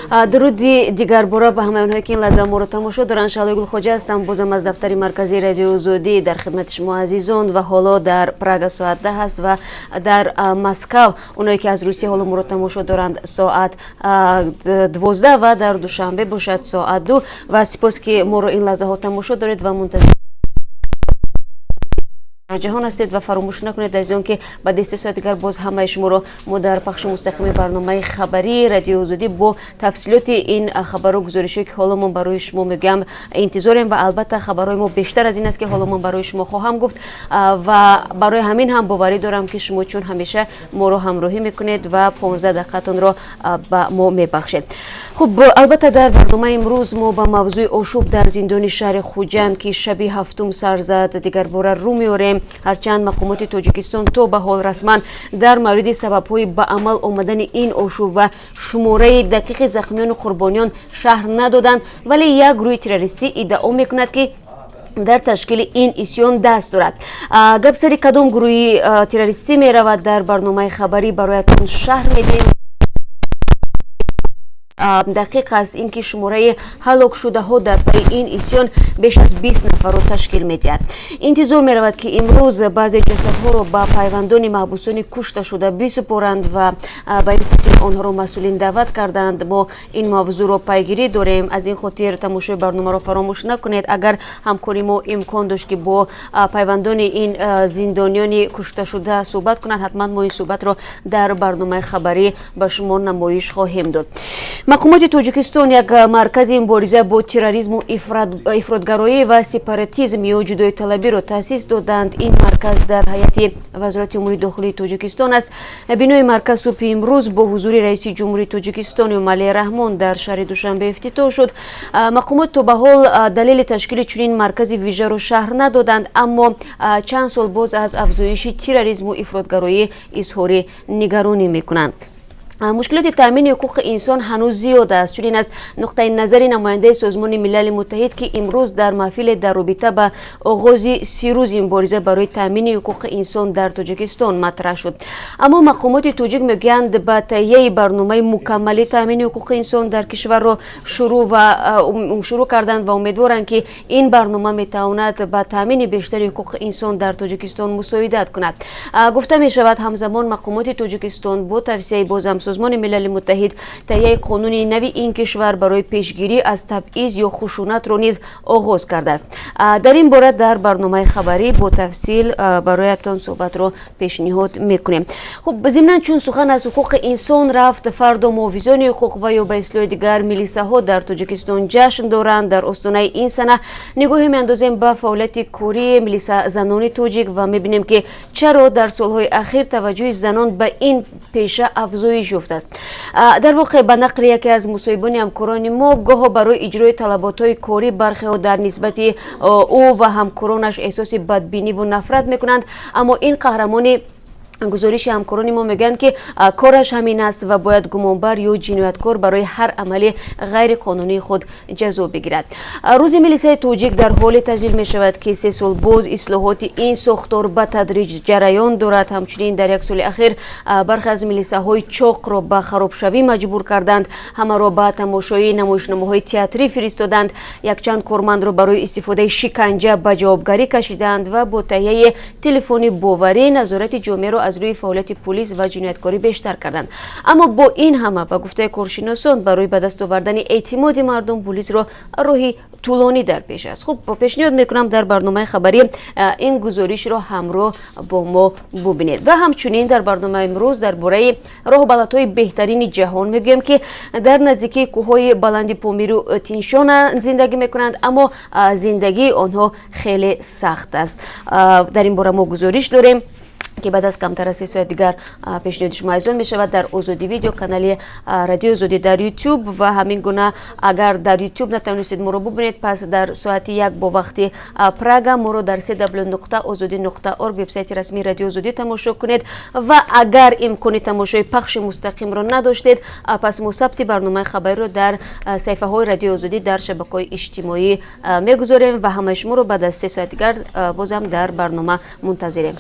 Дуруди дигарбора ба ҳамаи онҳое, ки ин лаҳза моро тамошо доранд. Шаҳлои Гулхоҷа ҳастам, бозам аз дафтари марказии Радиои Озодӣ дар хидмати шумо азизон. Ва ҳоло дар Прага соат 10 аст ва дар Москав, оное ки аз Русия ҳоло моро тамошо доранд, соат 12 ва дар Душанбе бошад соат 2. Ва сипос, ки моро ин лаҳзаҳо тамошо доред ва мунтазир ҷаҳон ҳастед. Ва фаромӯш накунед, азизон, ки баъди 3 соат дигар боз ҳамаи шуморо мо дар пахши мустақими барномаи хабарии Радиои Озодӣ бо тафсилоти ин хабару гузоришҳое, ки ҳоло мо барои шумо мегӯям, интизорем. Ва албатта, хабарҳои мо бештар аз ин аст, ки ҳоло ман барои шумо хоҳам гуфт. Ва барои ҳамин ҳам боварӣ дорам, ки шумо чун ҳамеша моро ҳамроҳӣ мекунед ва 15 дақиқатонро ба мо мебахшед. Хуб, албатта, дар барномаи имрӯз мо ба мавзӯи ошӯб дар зиндони шаҳри Хуҷанд, ки шаби ҳафтум сар зад, дигарбора рӯ меорем. Ҳарчанд мақомоти Тоҷикистон то ба ҳол расман дар мавриди сабабҳои ба амал омадани ин ошӯб ва шумораи дақиқи захмиёну қурбониён шарҳ надоданд, вале як гурӯҳи террористӣ иддао мекунад, ки дар ташкили ин исён даст дорад. Гап сари кадом гурӯҳи террористӣ меравад, дар барномаи хабарӣ бароятон шарҳ медиҳем. Дақиқ аст ин ки шумораи ҳалокшудаҳо дар пайи ин исён беш аз 20 нафарро ташкил медиҳад. Интизор меравад, ки имрӯз баъзе ҷасадҳоро ба пайвандони маҳбусони кушташуда бисупоранд ва ба ин хотир онҳоро масъулин даъват карданд. Мо ин мавзӯъро пайгирӣ дорем, аз ин хотир тамошои барномаро фаромӯш накунед. Агар ҳамкори мо имкон дошт, ки бо пайвандони ин зиндониёни кушташуда суҳбат кунанд, ҳатман мо ин суҳбатро дар барномаи хабарӣ ба шумо намоиш хоҳем дод. Мақомоти Тоҷикистон як маркази мубориза бо терроризму ифротгароӣ ва сепаратизм ё ҷудоиталабиро таъсис доданд. Ин марказ дар ҳайати Вазорати умури дохилии Тоҷикистон аст. Бинои марказ субҳи имрӯз бо ҳузури раиси ҷумҳурии Тоҷикистон Эмомалӣ Раҳмон дар шаҳри Душанбе ифтитоҳ шуд. Мақомот то ба ҳол далели ташкили чунин маркази вижаро шарҳ надоданд, аммо чанд сол боз аз афзоиши терроризму ифротгароӣ изҳори нигаронӣ мекунанд. Мушкилоти таъмини ҳуқуқи инсон ҳанӯз зиёд аст. Чунин аст нуқтаи назари намояндаи Созмони Милали Муттаҳид, ки имрӯз дар маҳфиле дар робита ба оғози 30 рӯзи мубориза барои таъмини ҳуқуқи инсон дар Тоҷикистон матраҳ шуд. Аммо мақомоти тоҷик мегӯянд, ба таҳияи барномаи мукаммали таъмини ҳуқуқи инсон дар кишварро шурӯъ карданд ва умедворанд, ки ин барнома метавонад ба таъмини бештари ҳуқуқи инсон дар Тоҷикистон мусоидат кунад. Гуфта мешавад, ҳамзамон мақомоти Тоҷикистон бо тавсияи бозам Созмони Милали Муттаҳид таҳияи қонуни нави ин кишвар барои пешгирӣ аз табъиз ё хушунатро низ оғоз кардааст. Дар ин бора дар барномаи хабарӣ бо тафсил бароятон суҳбатро пешниҳод мекунем. Хуб, зимнан, чун сухан аз ҳуқуқи инсон рафт, фардо муҳофизони ҳуқуқ ва ё ба истилоҳи дигар милисаҳо дар Тоҷикистон ҷашн доранд. Дар остонаи ин сана нигоҳе меандозем ба фаъолияти кории милисазанони тоҷик ва мебинем, ки чаро дар солҳои ахир таваҷҷӯҳи занон ба ин пеша афзоиш ёфтааст. Дар воқеъ, ба нақли яке аз мусоҳибони ҳамкорони мо, гоҳо барои иҷрои талаботҳои корӣ бархеҳо дар нисбати ӯ ва ҳамкоронаш эҳсоси бадбиниву нафрат мекунанд. Аммо ин қаҳрамони гузориши ҳамкорони мо мегӯянд, ки кораш ҳамин аст ва бояд гумонбар ё ҷинояткор барои ҳар амали ғайриқонунии худ ҷазо бигирад. Рӯзи милисаи тоҷик дар ҳоле таҷлил мешавад, ки 3 сол боз ислоҳоти ин сохтор ба тадриҷ ҷараён дорад. Ҳамчунин дар як соли ахир бархе аз милисаҳои чоқро ба харобшавӣ маҷбур карданд, ҳамаро ба тамошои намоишномаҳои театрӣ фиристоданд, якчанд кормандро барои истифодаи шиканҷа ба ҷавобгарӣ кашиданд ва бо таҳияи телефони боварӣ назорати ҷомеаро аз рӯи фаъолияти пулис ва ҷинояткорӣ бештар карданд. Аммо бо ин ҳама, ба гуфтаи коршиносон, барои ба даст овардани эътимоди мардум пулисро роҳи тӯлонӣ дар пеш аст. Хуб, пешниҳод мекунам, дар барномаи хабарӣ ин гузоришро ҳамроҳ бо мо бубинед. Ва ҳамчунин дар барномаи имрӯз дар бораи роҳбалатҳои беҳтарини ҷаҳон мегӯем, ки дар наздикии кӯҳҳои баланди Помиру Тяншон зиндагӣ мекунанд, аммо зиндагии онҳо хеле сахт аст. Дар ин бора мо гузориш дорем, ки баъд аз камтар аз 3 соат дигар пешниҳоди шумо азизон мешавад дар Озодӣ Видео, канали Радиои Озодӣ дар Ютуб. Ва ҳамин гуна, агар дар Ютуб натавонистед моро бубинед, пас дар соати 1 бо вақти Прага моро дар cw.ozodi.org, вебсайти расмии Радиои Озодӣ, тамошо кунед. Ва агар имкони тамошои пахши мустақимро надоштед, пас мо сабти барномаи хабариро дар саҳифаҳои Радиои Озодӣ дар шабакаҳои иҷтимоӣ мегузорем. Ва ҳамаи шуморо баъд аз 3 соат дигар бозам дар барнома мунтазирем.